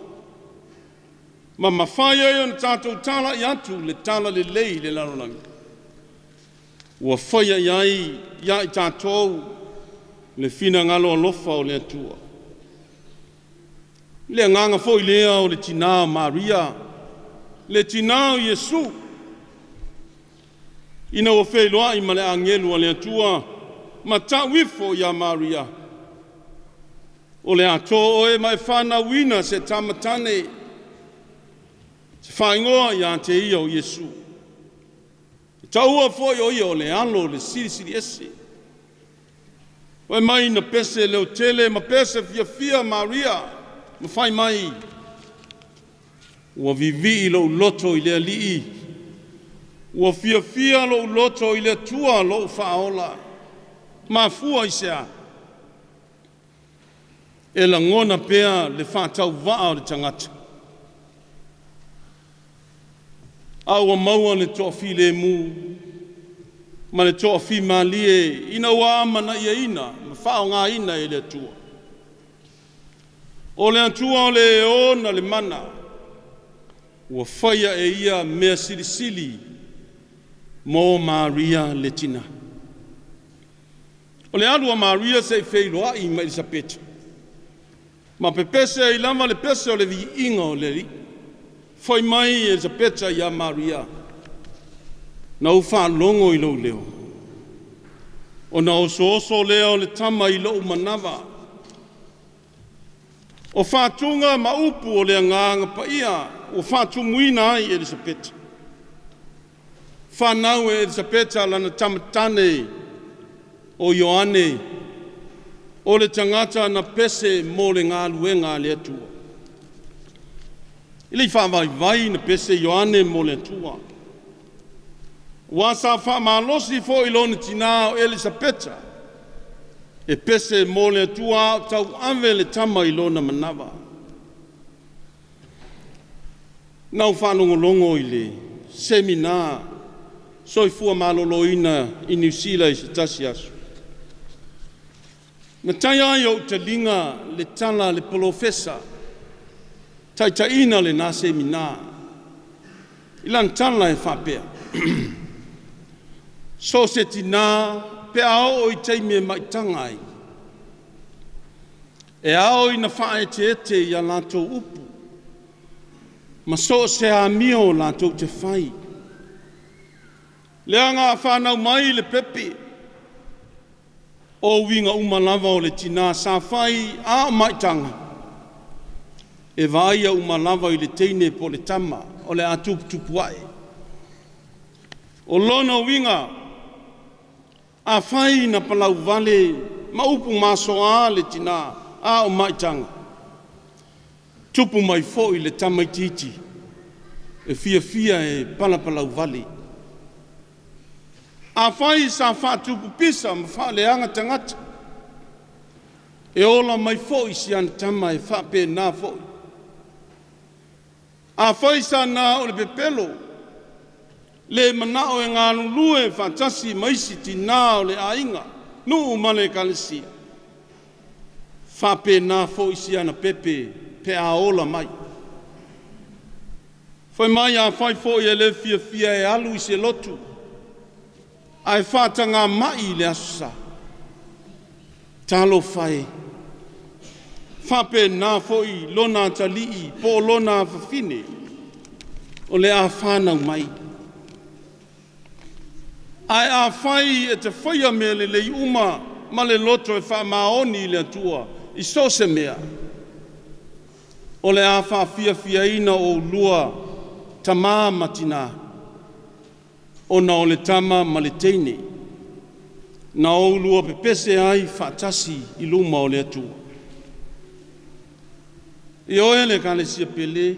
ma mafai ai ona tatou talai atu le tala lelei i le lalolagi. Ua faia i ai ia i tatou le finagalo alofa o le Atua. Le agaga foi lea o le tinā o Maria, le tinā o Iesu, ina ua feiloai ma le agelu a le Atua, ma tau ifo ia Maria, o le a to oe ma e fanauina se tamatane, se faaigoa ia te ia o Iesu. E taua foi o ia o le alo o le Silisili Ese. Fai mai na pese leotele ma pese fiafia Maria, ma fai mai, ua vivii lou loto i le Alii, ua fiafia lou loto i le Atua lou faaola. Mafua i se a? E lagona pea le faatauvaa o le tagata. A ua maua le toafilemu ma le toafimalie ina ua amanaiaina ma faaaogaina e le Atua. O le Atua o le ona le mana, ua faia e ia mea silisili mo Maria le tina. O le alu a Maria se i feiloai ma Elisapeta, ma pepese ai lava le pese o le viiga o le Alii. Fai mai Elisapeta ia Maria, Na ou faalogo i lou leo, ona osooso lea o le tama i lou manava. O faatuga ma upu o le agaga paia ua faatumuina ai Elisapeta. Fanau e Elisapeta lana tamatane o Ioane, o le tagata na pese mo le galuega a le Atua. E le i faavaivai na pese Ioane mo le Atua. Ua sa faamalosi foi lona tinā o Elisapeta e pese mo le Atua a o tauave le tama i lona manava. Na ou faalogologo i le semina soifua maloloina i Niu Sila i se tasi aso. Na taia ai ou taliga le tala a le polofesa taitaiina lena semina. I lana tala e faapea, so o se tinā pe a oo i taimi e maitaga ai, e ao ina faaeteete i a latou upu ma so o se amio latou te fai. Leaga a fanau mai le pepe, o uiga uma lava o le tinā sa fai a o maitaga, e vaaia uma lava i le teine po o le tama o le a tuputupu ae. O lona uiga, afai na palauvale ma upu masoa le tinā a o maitaga, tupu mai foi le tamaitiiti e fiafia e palapalauvale. Afai sa faatupu pisa ma faaleaga tagata, e ola mai foi si ana tama e faapena foi. Afai sa na o le pepelo, le manao e galulue faatasi ma isi tinā o le aiga, nuu ma le ekalesia, faapena foi si ana pepe pe a ola mai. Fai mai afai foi e le fiafia e alu i se lotu, ae faatagamai i le Aso Sa, talofa e, faapena foi lona atalii po o lona afafine o le a fanau mai. Ae afai e te faia mea lelei uma ma le loto e faamaoni i le Atua i so o se mea, o le a faafiafiaina oulua tamā ma tinā, ona o le tama ma le teine na oulua pepese ai faatasi i luma o le Atua. Ioe le Ekalesia pele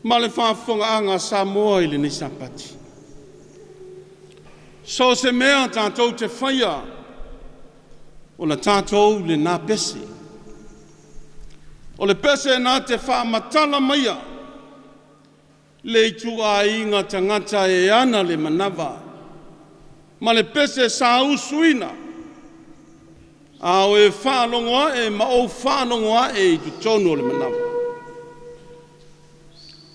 ma le faafofogaaga a Samoa i lenei Sapati. So o se mea tatou te faia, o le tatou lena pese. O le pese na te faamatala maia le ituaiga tagata e ana le manava ma le pese sa usuina, a o e faalogo ae ma ou faalogo ae i totonu o le manava.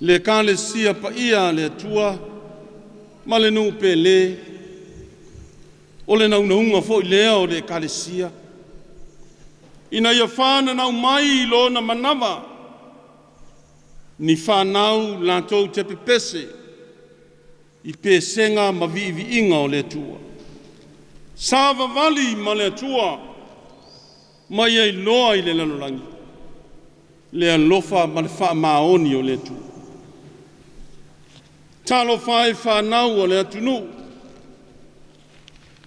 Le Ekalesia paia a le Atua ma le nuu pele, o le naunauga foi lea o le Ekalesia, ina ia fananau mai i lona manava ni fanau latou te pepese i pesega ma viiviiga o le Atua. Savavali ma le Atua ma ia iloa i le lalolagi le alofa ma le faamaoni o le Atua. Talofa e fanau a le atunuu,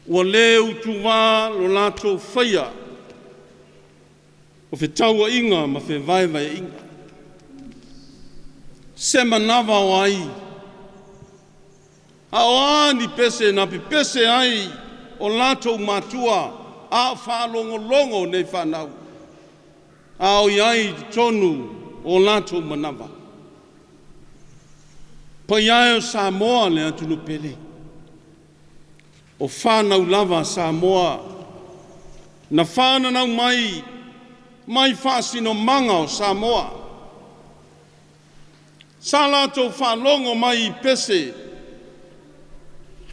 ua le utuvā lo latou faia o fetauaiga ma fevaevaeaiga. Se manava o ai, a o a ni pese na pepese ai o latou matua a o faalogologo nei fanau, a o i ai i totonu o latou manava. Paia e o Samoa le atunuu pele, o fanau lava a Samoa na fananau mai mai faasinomaga o Samoa. Sa latou faalogo mai i pese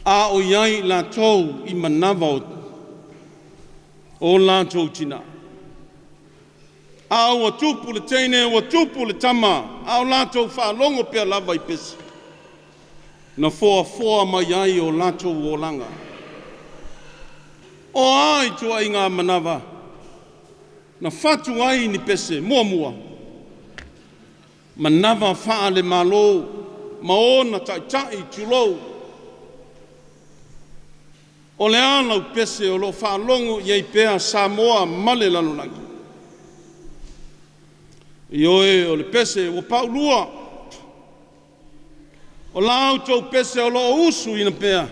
a o i ai latou i manava o latou tinā. A ua tupu le teine ua tupu le tama, a o latou faalogo pea lava i pese. Na foafoa mai ai o latou olaga. O a ituaiga manava na fatu ai ni pese muamua, manava faale-Malo ma ona taitai tulou. O le a lau pese o lo o faalogo i ai pea Samoa ma le lalolagi? Ioe, o le pese ua paulua, o la outou pese o lo o usuina pea,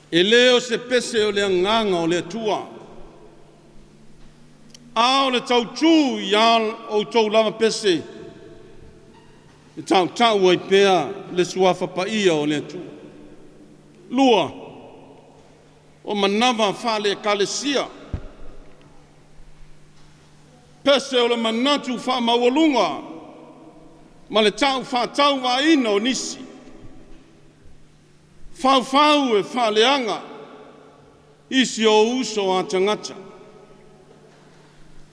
e le o se pese o le agaga o le Atua, a o le tautu i a outou lava pese, e tautau ai pea le suafa paia o le Atua. 2, o manava faale-Ekalesia, pese o le manatu faamaualuga ma le taufaatauvaaina o nisi, faufau e faaleaga isi ou uso a tagata.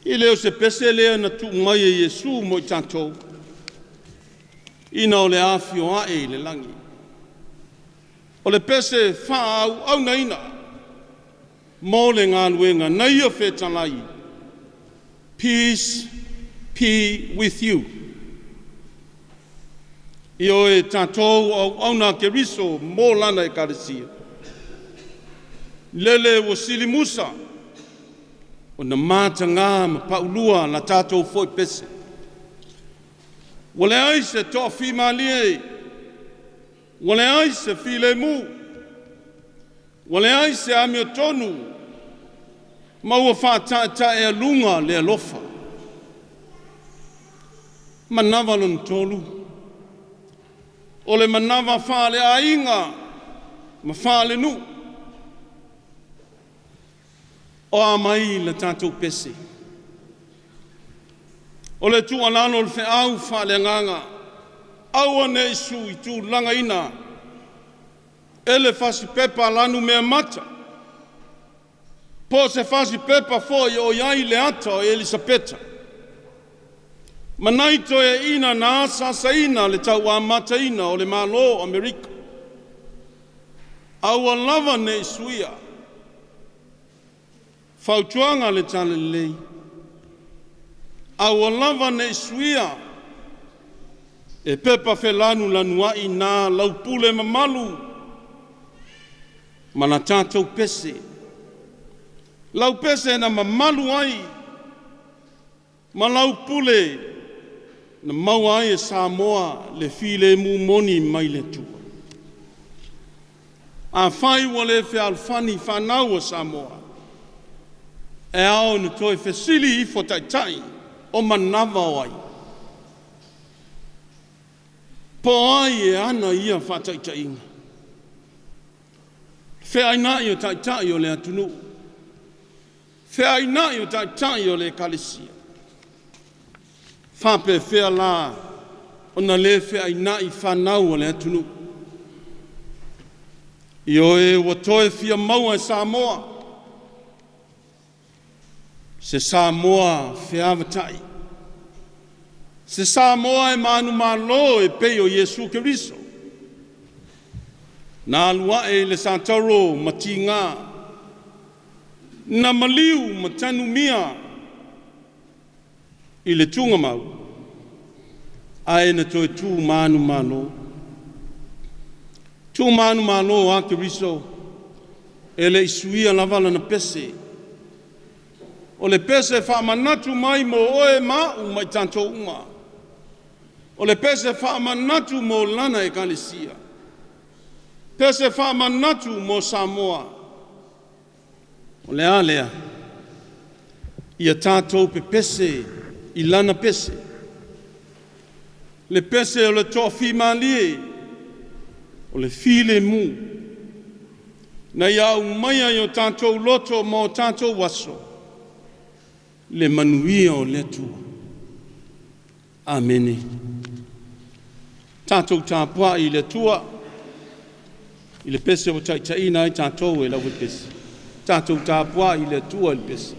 E le o se pese lea na tuu mai e Iesu mo i tatou, ina o le afio ae i le lagi. O le pese faaauaunaina mo le galuega na ia fetalai, peace be with you. Ioe, tatou o auauna a Keriso mo lana Ekalesia, lele ua silimusa ona mataga ma paulua la tatou foi pese. Ua leai se toafimalie, ua leai se filemu, ua leai se amiotonu, ma ua faataetaealuga le alofa. Manava lona 3, o le manava faaleaiga ma faalenuu. O a mai le tatou pese? O le tuualalo o le feau faaleagaga, aua ne i sui tulagaina e le fasipepa lanumeamata, po o se fasipepa foi o i ai le ata o Elisapeta, ma nai toeaiina na asaasaina le tauamataina o le Malo o Amerika. Aua lava ne i suia. Fautuaga le Talalelei, aua lava ne i suia e pepa felanulanuai na laupule mamalu ma la tatou pese. Lau pese na mamalu ai ma lau pule na maua ai e Samoa le filemu moni mai le Atua. Afai ua le fealofani fanau a Samoa, e ao ona toe fesili ifo taitai o manava o ai? Po o ai e ana ia faataitaiga? Feainai o taitai o le atunuu, feainai o taitai o le Ekalesia. Faapefea la ona le feainai fanau o le atunuu? Ioe, ua toe fia maua e Samoa se Samoa feavatai, se Samoa e manumalo e pei o Iesu Keriso, na alu ae i le satauro ma tiga, na maliu ma tanumia i le tugamau, ae na toe tu manumalo. Tu manumalo a Keriso, e le i suia lava lana pese. O le pese faamanatu mai mo oe ma au ma i tatou uma. O le pese faamanatu mo lana Ekalesia. Pese faamanatu mo Samoa. O le a lea? Ia tatou pepese i lana pese. Le pese o le toafimalie, o le filemu, na ia aumaia i o tatou loto ma o tatou aso, le manuia o le Atua. Amene. Tatou tapuai i le Atua, i le pese ua taitaiina ai tatou e lau pese. Tatou tapuai i le Atua i le pese.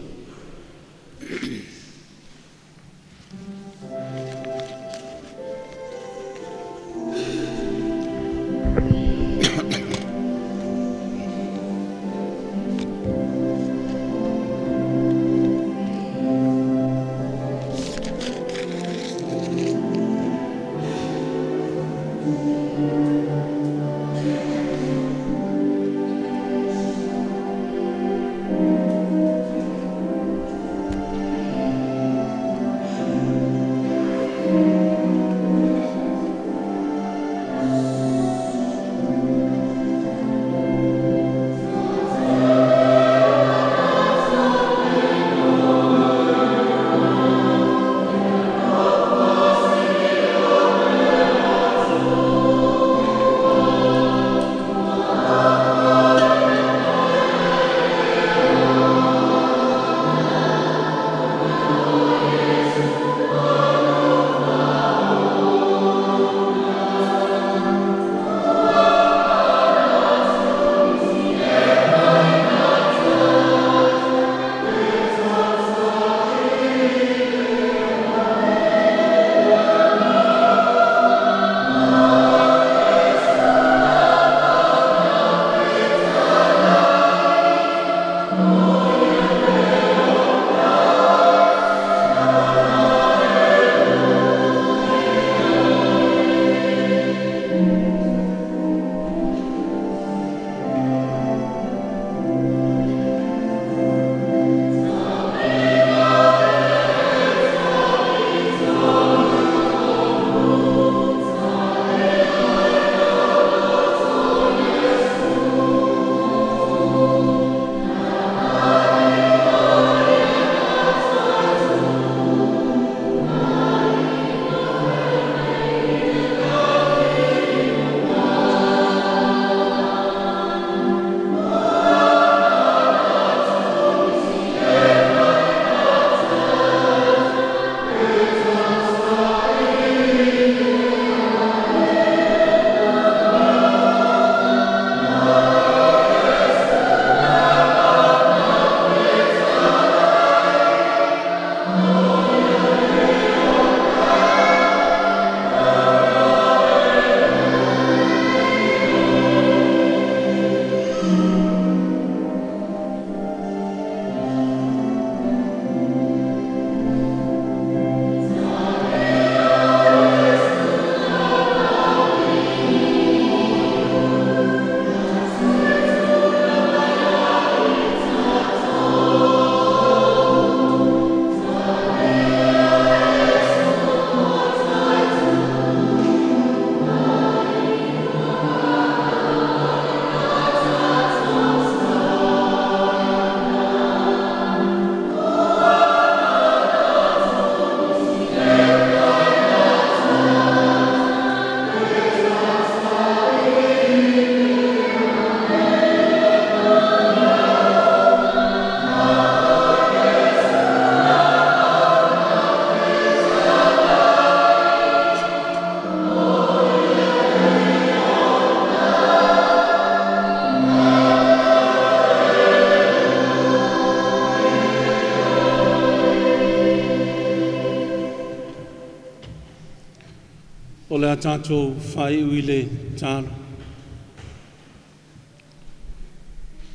Tatou faaiu i le talo.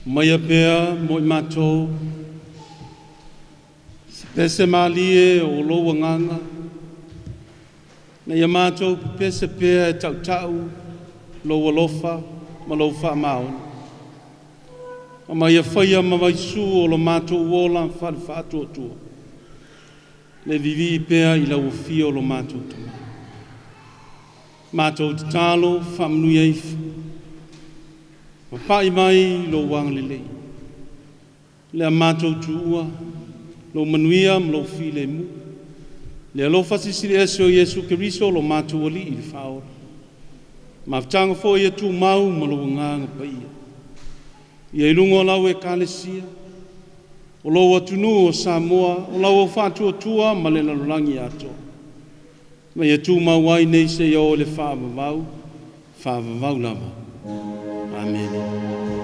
Maia pea mo i matou, se pese malie o lou agaga, na ia matou pese pea e tautau lou alofa ma lou faamaoni. Ma mai faia ma vaisu o lo matou ola faale-faatuatua, le vivi pea i lau afio o lo matou tama. Matou tatalo faamanuia ifo, papai mai lou agalelei, le matou tuua, lou manuia ma lou filemu, le alofa silisili ese o Iesu Keriso lo matou Alii i le faaola. Mafutaga foi e tumau ma lou agaga paia. Ia i luga o lau ekalesia, o lou atunuu o Samoa, o lau aufaatuatua ma le lalolagi atoa. Ma ia tumau ai nei seia oo i le faavavau, faavavau lava. Amene.